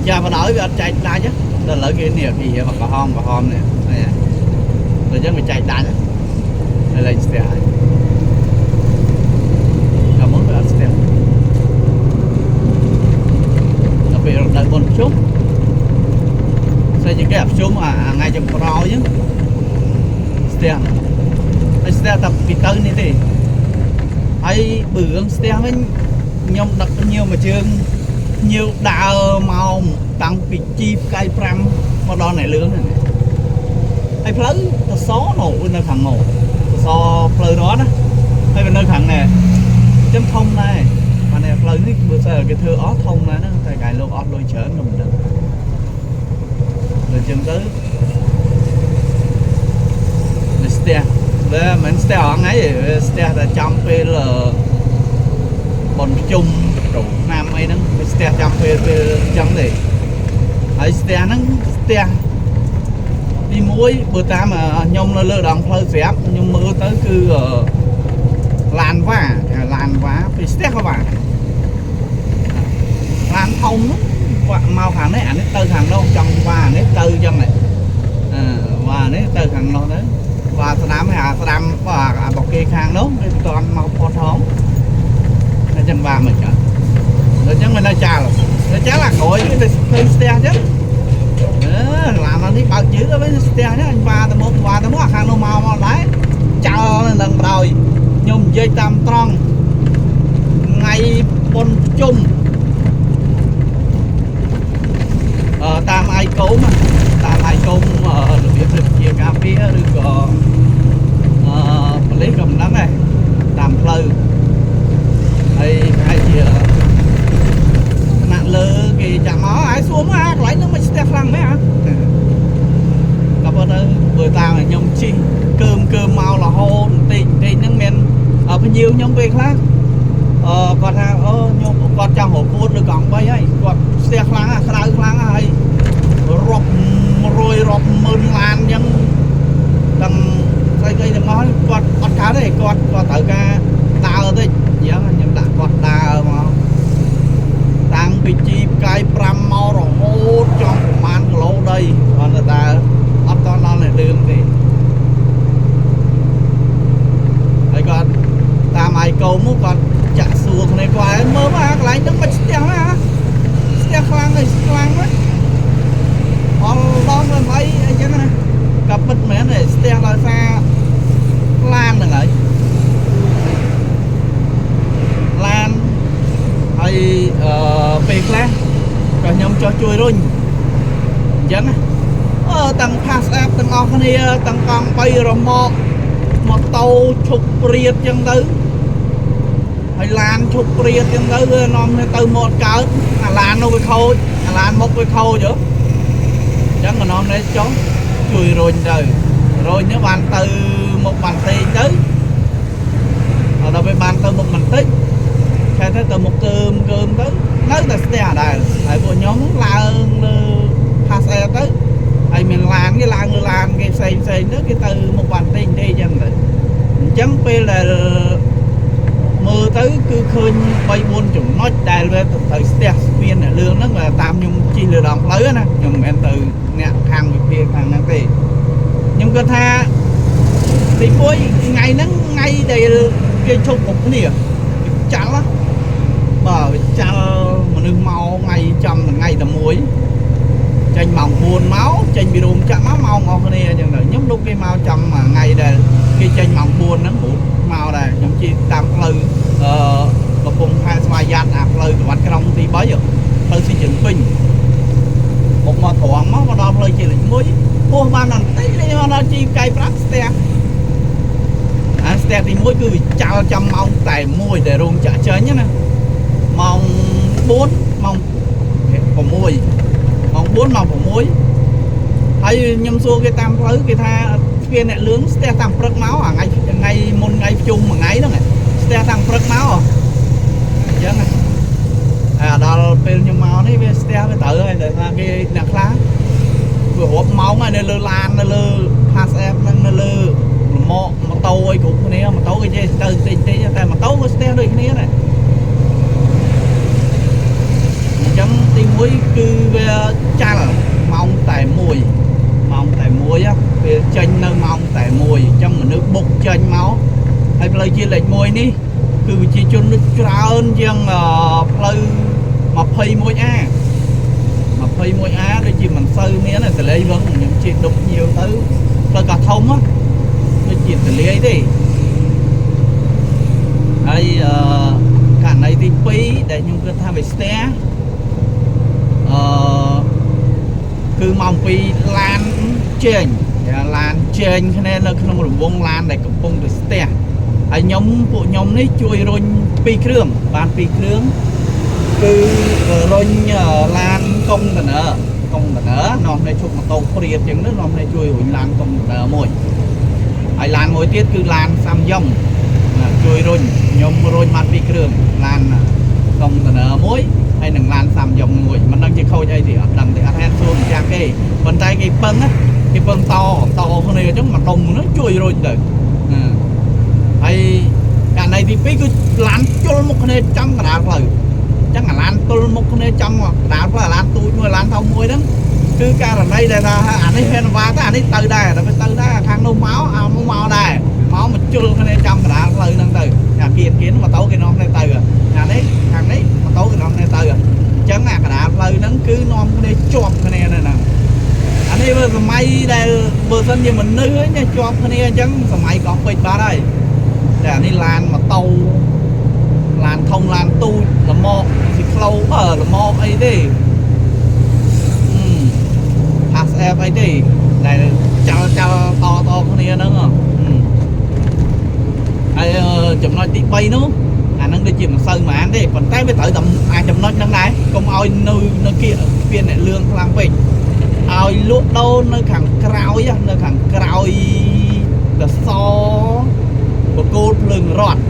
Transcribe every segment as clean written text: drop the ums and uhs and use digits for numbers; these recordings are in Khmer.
យ៉ាបដោយវាអត់ចែកដាច់ដល់ឥឡូវគេនេះគេរៀបក្រហមក្រហមនេះហើយដល់អញ្ចឹងវាចែកដាច់ហើយលែងស្ទះហើយកាលមុនវាអត់ស្ទះដល់ពេលរដូវបុណ្យភ្ជុំស្អីជាងគេអាភ្ជុំអាថ្ងៃចុងក្រោយហ្នឹងស្ទះហើយស្ទះតែពីទៅនេះទេហើយបើរឿងស្ទះវិញខ្ញុំដឹកភ្ញៀវមួយជើងភ្ញៀវដើរមកតាំងពីជីផ្កាយ5មកដល់ណែលឿងហ្នឹងហើយផ្លូវតសនោះនៅខាងនោះតសផ្លូវរត់ណាហើយវានៅខាងនេះអញ្ចឹងធំដែរបានតែផ្លូវនេះបើសិនគេធ្វើអស់ធំដែរហ្នឹងតែកាយលោកអស់លុយច្រើនខ្ញុំមិនដឹងដល់អញ្ចឹងទៅវាស្ទះវាមិនស្ទះអងថ្ងៃទេវាស្ទះតែចំពេលបុណ្យភ្ជុំឆ្នាំអីហ្នឹងវាស្ទះចាំពេលពេលអញ្ចឹងទេហើយស្ទះហ្នឹងស្ទះទី1បើតាមខ្ញុំនៅលើដងផ្លូវស្រាប់ខ្ញុំមើលទៅគឺឡានវ៉ាគេហៅឡានវ៉ាពេលស្ទះក៏វ៉ាឡានធំហ្នឹងគាត់មកខាងនេះអានេះទៅខាងនោះចង់វ៉ានេះទៅអញ្ចឹងនេះអឺវ៉ានេះទៅខាងនោះទៅវ៉ាស្ដាំហើយអាស្ដាំបាទអាបកគេខាងនោះវាមិនតាន់មកផុតហងអញ្ចឹងវ៉ាមិនចឹងដល់អញ្ចឹងមិននៅចាល់នៅចាល់អាក្រោយវាទៅឃើញស្ទះអញ្ចឹងអឺឡាននេះបើកយឺតទៅស្ទះអញ្ចឹងអញវ៉ាទៅមុខវ៉ាទៅមុខអាខាងនោះមកមកដែរចោលនឹងបដ ாய் ខ្ញុំនិយាយតាមត្រង់ថ្ងៃបុណ្យភ្ជុំអឺតាមអាយកុំតាមអាយកុំរបៀបវិជាការពារឬក៏អឺប៉ូលីសក៏មិនដឹងដែរតាមផ្លូវហើយប្រហែលជាថ្នាក់លើគេចាំមកហើយសួរមកអាកន្លែងហ្នឹងមិនស្ទះខ្លាំងមែនហ៎ក៏ប៉ុន្តែបើតាមខ្ញុំជិះកើមកើមមករហូតបន្តិចបន្តិចហ្នឹងមានភ្ញៀវខ្ញុំពេលខ្លះអឺគាត់ថាអូខ្ញុំគាត់ចង់រកពួនឬកង់3ហើយគាត់ស្ទះខ្លាំងក្តៅខ្លាំងហើយរាប់100រាប់ម៉ឺនឡានអញ្ចឹងទាំងស្អីស្អីទាំងអស់គាត់អត់កើតទេគាត់គាត់ត្រូវការដើរតិចអញ្ចឹងខ្ញុំដាក់គាត់ដើរមកតាំងពីជីផ្កាយ5មករហូតចំប្រហែលគីឡូដីគាត់ទៅដើរអត់តដល់អ្នកលឿងទេហើយគាត់តាមអាយកោមកគាត់ចាក់សួរគ្នាគាត់ឲ្យមើលមកអាកន្លែងហ្នឹងមិនស្ទះណាស្ទះខ្លាំងហើយខ្លាំងណាស់អល់ដល់មិនអីអីចឹងណាក៏ពិតមែនទេស្ទះដោយសារឡានហ្នឹងហើយឡានហើយអឺពេលខ្លះក៏ខ្ញុំចោះជួយរុញអញ្ចឹងណាអឺទាំង pass app ទាំងអស់គ្នាទាំងកង់3រមាក់ម៉ូតូឈប់ព្រាតចឹងទៅហើយឡានឈប់ព្រាតចឹងទៅវានាំគ្នាទៅមកកើតអាឡាននោះវាខូចអាឡានមុខវាខូចហ៎អញ្ចឹងក៏នាំគ្នាចុះជួយរុញទៅរុញទៅបានទៅមុខបានតិចទៅដល់ពេលបានទៅមុខបន្តិចឆែទៅទៅមុខកើមកើមទៅនៅតែស្ទះដែរហើយពួកខ្ញុំឡើងលើ pass air ទៅហើយមានឡានគេឡើងលើឡានគេផ្សេងផ្សេងទៅគេទៅមុខបានតិចទេអញ្ចឹងទៅអញ្ចឹងពេលដែលមើលទៅគឺឃើញ3 4ចំណុចដែលវាត្រូវស្ទះស្ពានអ្នកលឿងហ្នឹងតាមខ្ញុំជិះលើដងផ្លូវណាខ្ញុំមិនមែនទៅអ្នកខាងវិភាគខាងហ្នឹងទេខ្ញុំគិតថាទី1ថ្ងៃហ្នឹងថ្ងៃដែលគេឈប់គ្រប់គ្នាចាល់បាទវាចាល់មនុស្សមកថ្ងៃចំថ្ងៃតែមួយចេញម៉ោង4មកចេញពីរោងចក្រមកម៉ោងអស់គ្នាអញ្ចឹងទៅខ្ញុំលោកគេមកចំថ្ងៃដែលគេចេញម៉ោង4ហ្នឹងព្រោះមកដែរខ្ញុំជិះតាមផ្លូវអឺកំពង់ផែស្វយ័តអាផ្លូវក្បាត់ក្រុងទី3ផ្លូវស៊ីជិនពេញមកមកត្រង់មកមកដល់ផ្លូវជាលេខ1ពោះបានដល់បន្តិចលេខមកដល់ជីផ្កាយ5ស្ទះអាស្ទះទី1គឺវាចាល់ចំម៉ោងតែ1ដែលរោងចក្រចេញណាម៉ោង4ម៉ោង6ម៉ោង4ម៉ោង6ហើយខ្ញុំសួរគេតាមផ្លូវគេថាស្ពានអ្នកលឿងស្ទះតាំងព្រឹកមកអាថ្ងៃថ្ងៃមុនថ្ងៃភ្ជុំមួយថ្ងៃហ្នឹងស្ទះតាំងព្រឹកមកអញ្ចឹងហើយដល់ពេលខ្ញុំមកនេះវាស្ទះវាត្រូវហើយតែថាគេអ្នកខ្លះវារាប់ម៉ោងហើយនៅលើឡាននៅលើ pass app ហ្នឹងនៅលើរមាក់ម៉ូតូអីគ្រប់គ្នាម៉ូតូគេចេះទៅតិចតិចតែម៉ូតូក៏ស្ទះដូចគ្នាដែរអញ្ចឹងទី ទី1គឺវាចាល់ម៉ោងតែ1ម៉ោងតែ1ពេលចេញនៅម៉ោងតែ1អញ្ចឹងមនុស្សបុកចេញមកហើយផ្លូវជាតិលេខ1នេះគឺប្រជាជនដូចច្រើនជាងផ្លូវ 21A 21A ដូចជាមិនសូវមានទេតលេវឹងខ្ញុំជិះដុកញៀវទៅផ្លូវកាធំដូចជាតលាយទេហើយអឺករណីទី2ដែលខ្ញុំគិតថាវាស្ទះអឺគឺមកពីឡានជែងឡានជែងគ្នានៅក្នុងរង្វង់ឡានដែលកំពុងតែស្ទះហើយខ្ញុំពួកខ្ញុំនេះជួយរុញ2គ្រឿងបាន2គ្រឿងគឺរុញឡានកុងតឺន័រកុងតឺន័រនាំគ្នាជប់ម៉ូតូព្រាតចឹងទៅនាំគ្នាជួយរុញឡានកុងតឺន័រមួយហើយឡានមួយទៀតគឺឡានសាំយ៉ុងជួយរុញខ្ញុំរុញបាន2គ្រឿងឡានកុងតឺន័រមួយហើយនឹងឡានសាំយ៉ុងមួយមិនដឹងជាខូចអីទេអត់ដឹងទេអត់ហ៊ានសួរម្ចាស់គេប៉ុន្តែគេពឹងណាគេពឹងតតគ្នាអញ្ចឹងមួយដុំហ្នឹងជួយរុញទៅហើយករណីទី2គឺឡានជុលមុខគ្នាចំកណ្ដាលផ្លូវអញ្ចឹងអាឡានទល់មុខគ្នាចំកណ្ដាលផ្លូវអាឡានទូចមួយឡានធំមួយហ្នឹងគឺករណីដែលថាអានេះហ៊ានវ៉ាទៅអានេះទៅដែរតែទៅដែរខាងនោះមកអានោះមកដែរមកមកជុលគ្នាចំកណ្ដាលផ្លូវហ្នឹងទៅអាគៀនគៀនម៉ូតូគេនាំគ្នាទៅអានេះខាងនេះម៉ូតូគេនាំគ្នាទៅអញ្ចឹងអាកណ្ដាលផ្លូវហ្នឹងគឺនាំគ្នាជាប់គ្នានៅហ្នឹងអានេះវាសម័យដែលបើសិនជាមនុស្សហ្នឹងជាប់គ្នាអញ្ចឹងសម័យកោះពេជ្របាត់ហើយតែអានេះឡានម៉ូតូឡានធំឡានទូចលមកស៊ីក្លូអឺលមកអីទេផាសអែបអីទេដែលចាល់ចាល់តតគ្នាហ្នឹងហើយចំណុចទី3នោះអាហ្នឹងដូចជាមិនសូវហ្មងទេប៉ុន្តែវាត្រូវតែអាចចំណុចហ្នឹងដែរកុំឲ្យនៅនៅគៀកស្ពានអ្នកលឿងខ្លាំងពេកឲ្យលក់ដូរនៅខាងក្រោយនៅខាងក្រោយកសបកគោលភ្លើងរត់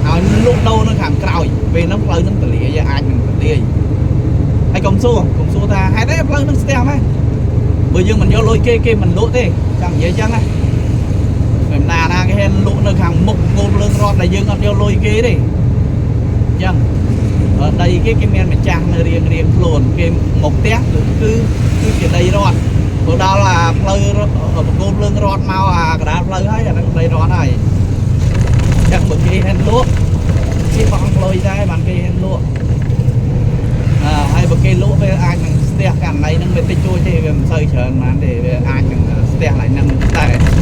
ឲ្យលក់ដូរនៅខាងក្រោយពេលហ្នឹងផ្លូវហ្នឹងទលាយអាចនឹងទលាយហើយកុំសួរកុំសួរថាហេតុអីផ្លូវហ្នឹងស្ទះម៉េចបើយើងមិនយកលុយគេគេមិនលក់ទេចាំនិយាយចឹងណាមិនណាណាគេហ៊ានលក់នៅខាងមុខគោលភ្លើងរត់ដែលយើងអត់យកលុយគេទេអញ្ចឹងដីគេគេមានម្ចាស់នៅរៀងរៀងខ្លួនគេមកផ្ទះគឺគឺគឺជាដីរដ្ឋព្រោះដល់អាផ្លូវបង្គោលភ្លើងរត់មកអាកណ្ដាលផ្លូវហើយអាហ្នឹងដីរដ្ឋហើយចឹងបើគេហ៊ានលក់គេបង់លុយដែរបានគេហ៊ានលក់អឺហើយបើគេលក់វាអាចនឹងស្ទះករណីហ្នឹងវាតិចតួចទេវាមិនសូវច្រើនប៉ុន្មានទេវាអាចនឹងស្ទះឡើងហ្នឹងតែផ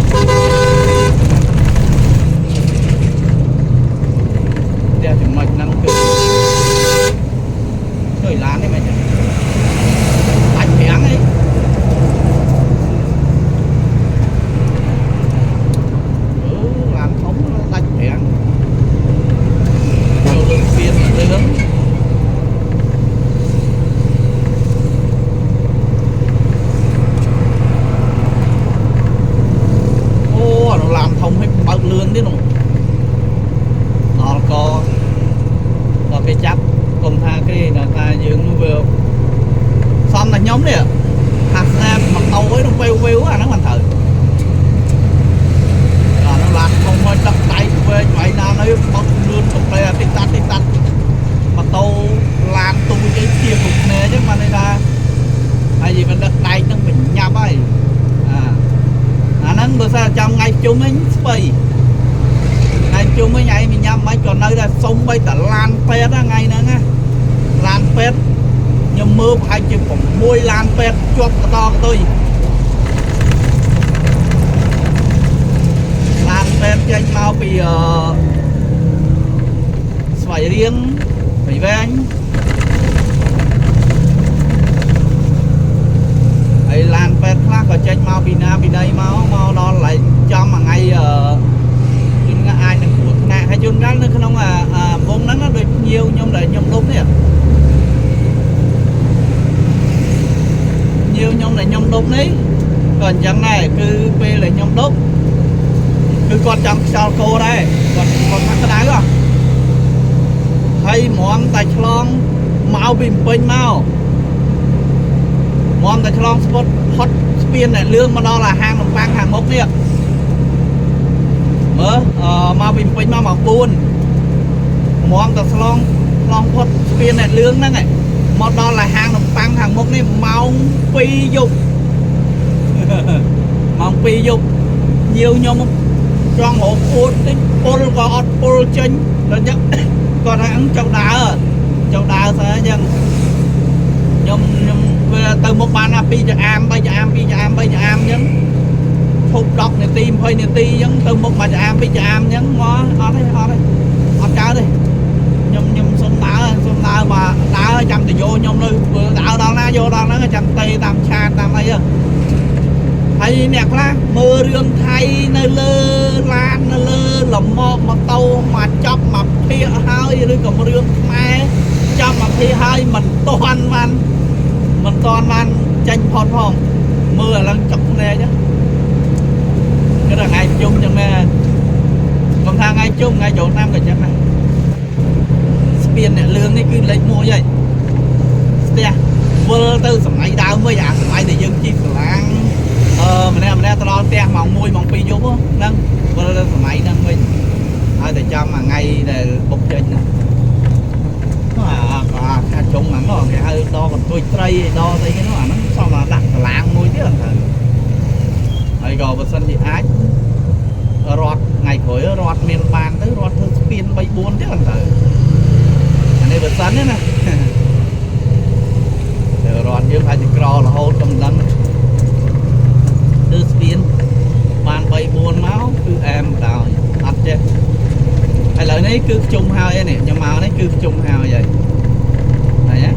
្ទះចំណុចហ្នឹងគឺជួយឡាននេះមិនចឹងដាច់ប្រាំងអីអឺឡានធំដាច់ប្រាំងចូលលើស្ពានលឿងអូអានោះឡានធំឲ្យបើកលឿនទៀតនោះដល់កដល់គេចាប់កុំថាគេដល់ថាយើងនោះវាសំតែខ្ញុំនេះថាស្នាមម៉ូតូអីនោះវេវវេវអាហ្នឹងមិនត្រូវដល់នោះឡានធំឲ្យដឹកដៃវែងវៃណានៅបើកលឿនកំផ្លែតិចតាត់តិចតាត់ម៉ូតូឡានទូចអីធៀបគ្រប់គ្នាអញ្ចឹងបានន័យថាហើយនិយាយមិនដឹកដែកហ្នឹងមិនញាប់ហើយអាអាហ្នឹងបើសិនចាំថ្ងៃជុំវិញស្បៃថ្ងៃជុំវិញឯងមិនញ៉ាំមិនក៏នៅតែសុំបីតឡានពេទ្យថ្ងៃហ្នឹងណាឡានពេទ្យខ្ញុំមើលប្រហែលជា6ឡានពេទ្យជាប់កតកតុយឡានពេទ្យចេញមកពីអឺស្វាយរៀងស្វាយវែងហើយឡានពេទ្យខ្លះក៏ចេញមកពីណាពីណីមកមកដល់កន្លែងចំមួយថ្ងៃអឺជួនកាលអាចនឹងគ្រោះថ្នាក់ហើយជួនកាលនៅក្នុងអាវងហ្នឹងដូចភ្ញៀវខ្ញុំដែលខ្ញុំលុបនេះភ្ញៀវខ្ញុំដែលខ្ញុំលុបនេះក៏អញ្ចឹងដែរគឺពេលដែលខ្ញុំលុបគឺគាត់ចង់ខ្យល់គោដែរគាត់គាត់ថាក្តៅហ៎ហើយហ្មងតែឆ្លងមកពីភ្នំពេញមកហ្មងតែឆ្លងស្ពុតផុតស្ពានដែលលឿងមកដល់អាហាងនំប៉័ងខាងមុខនេះមើលអឺមកពីភ្នំពេញមកម៉ោង4ហ្មងតែឆ្លងឆ្លងផុតស្ពានដែលលឿងហ្នឹងឯង មកដល់ឡាហាងនំប៉័ងខាងមុខនេះម៉ោង2យប់ ម៉ោង2យប់ញៀវខ្ញុំចង់រកអួតតិចពុលក៏អត់ពុលចេញដល់ចឹង គាត់ថាអឹងចង់ដើរចង់ដើរស្អីចឹងខ្ញុំខ្ញុំវាទៅមុខបានណា2ចអាម3ចអាម2ចអាម3ចអាមចឹងឈប់10នាទី20នាទីចឹងទៅមុខមួយចអាម2ចអាមចឹងមកអត់ទេអត់ទេអត់កើតទេខ្ញុំខ្ញុំសុំដើរសុំដើរមកដើរចាំទៅយកខ្ញុំនៅដើរដល់ណាយកដល់ហ្នឹងចាំទេតាម chat តាមអីហ្នឹង ហើយអ្នកខ្លះមើលរឿងថៃនៅលើឡាននៅលើលម៉កម៉ូតូមកចប់មកភាកហើយឬក៏រឿងខ្មែរចប់មកភាកហើយមិនតាន់បានមិនតាន់បានចេញផុតផងមើលឥឡូវចុកភ្នែកគឺដល់ថ្ងៃជុំចឹងមែនកុំថាថ្ងៃជុំថ្ងៃចូលឆ្នាំក៏ចឹងដែរស្ពានអ្នកលឿងនេះគឺលេខ1ហើយស្ទះវិលទៅសម័យដើមវិញអាសម័យដែលយើងជិះស្រឡាង អឺម្នាក់ម្នាក់ទៅដល់ផ្ទះម៉ោង1ម៉ោង2យប់ហ្នឹងវិលទៅសម័យហ្នឹងវិញហើយតែចាំមួយថ្ងៃដែលបុកចេញហ្នឹងអាអាខាជុំហ្នឹងគេហៅដកន្ទួយត្រីដកស្អីគេនោះអាហ្នឹងសមតែដាក់កលាងមួយទៀតហ្នឹងហើយក៏បើសិនជាអាចរត់ថ្ងៃក្រោយរត់មានបានទៅរត់ធ្វើស្ពាន3 4ទៀតហ្នឹងទៅអានេះបើសិនទេណា តែរត់យើងអាចក្ររហូតក៏មិនដឹង គឺស្ពានបាន3 4មកគឺអែមដល់អត់ចេះឥឡូវនេះគឺខ្ជុំហើយនេះខ្ញុំមកនេះគឺខ្ជុំហើយហើយហើយណាឥ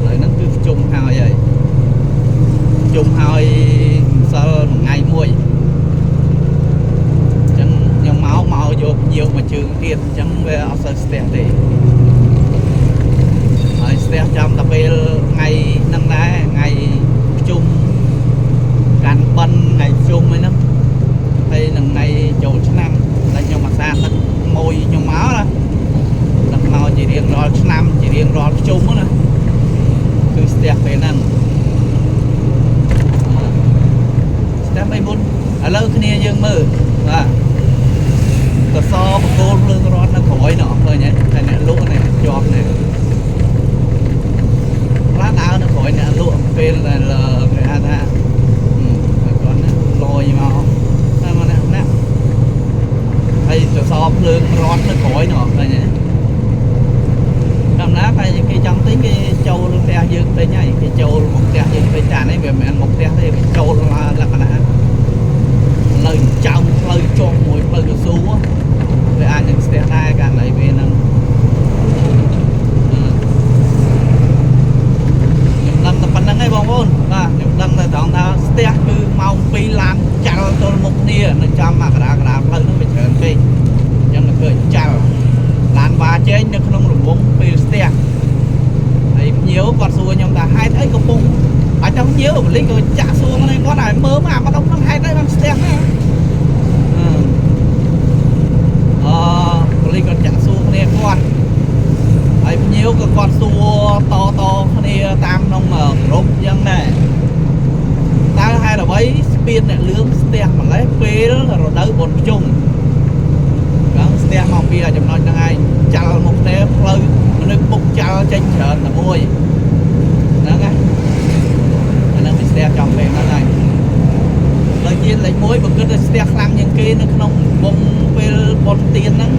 ឡូវហ្នឹងគឺខ្ជុំហើយហើយខ្ជុំហើយម្សិលមួយថ្ងៃមួយអញ្ចឹងខ្ញុំមកមកយកភ្ញៀវមួយជើងទៀតអញ្ចឹងវាអត់សូវស្ទះទេហើយស្ទះចាំតែពេលថ្ងៃហ្នឹងដែរថ្ងៃខ្ជុំ កាន់បិណ្ឌថ្ងៃជុំអីហ្នឹងហើយនឹងថ្ងៃចូលឆ្នាំតែខ្ញុំអាសាដឹកមួយខ្ញុំមកណាដឹកមកជារៀងរាល់ឆ្នាំជារៀងរាល់ជុំណាគឺស្ទះពេលហ្នឹងស្ទះបីមុនឥឡូវគ្នាយើងមើលបាទកសបកគោលភ្លើងរត់នៅក្រោយនោះឃើញទេតែអ្នកលក់នេះជាប់នេះខ្លះដើរនៅក្រោយអ្នកលក់ពេលដែលគេហៅថា គាត់ណាលយមកតែមកអ្នកណាហើយសសរភ្លើងរត់នៅក្រោយនោះឃើញទេតាមណាតែគេចង់ទិញគេចូលផ្ទះយើងទិញហើយគេចូលមកផ្ទះយើងទិញតែនេះវាមិនមែនមកផ្ទះទេវាចូលលក្ខណៈនៅចៅផ្លូវជាប់មួយផ្លូវកស៊ូវាអាចនឹងស្ទះដែរករណីវានឹងខ្ញុំដឹងតែប៉ុណ្្នឹងឯងបងប្អូនបាទខ្ញុំដឹងតែត្រង់ថាស្ទះគឺម៉ោង2ឡានចាល់ទល់មុខគ្នានៅចំមកកដាកដាផ្លូវហ្នឹងវាច្រើនពេកអញ្ចឹងទៅឃើញចាល់ឡានវ៉ាជែងនៅក្នុងរង្វង់ពេលស្ទះហើយភ្ញៀវគាត់សួរខ្ញុំថាហេតុអីកំពុងអាចតែភ្ញៀវបលិសក៏ចាក់សួរគ្នាគាត់ឲ្យមើលមកអាម្ដុំហ្នឹងហេតុអីបានស្ទះណាអឺអបលិសគាត់ចាក់សួរគ្នាគាត់ ហើយភ្ញៀវក៏គាត់សួរតតគ្នាតាមក្នុងក្រុមអញ្ចឹងដែរតើហេតុអ្វីស្ពានអ្នកលឿងស្ទះម្លេះពេលរដូវបុណ្យភ្ជុំហ្នឹងស្ទះមកពីអាចំណុចហ្នឹងឯងចាល់មុខទេផ្លូវមនុស្សបុកចាល់ចេញច្រើនតែមួយហ្នឹងណាអាហ្នឹងវាស្ទះចំពេលហ្នឹងហើយផ្លូវជាតិលេខ1បើគិតថាស្ទះខ្លាំងជាងគេនៅក្នុងវងពេលបុណ្យទានហ្នឹង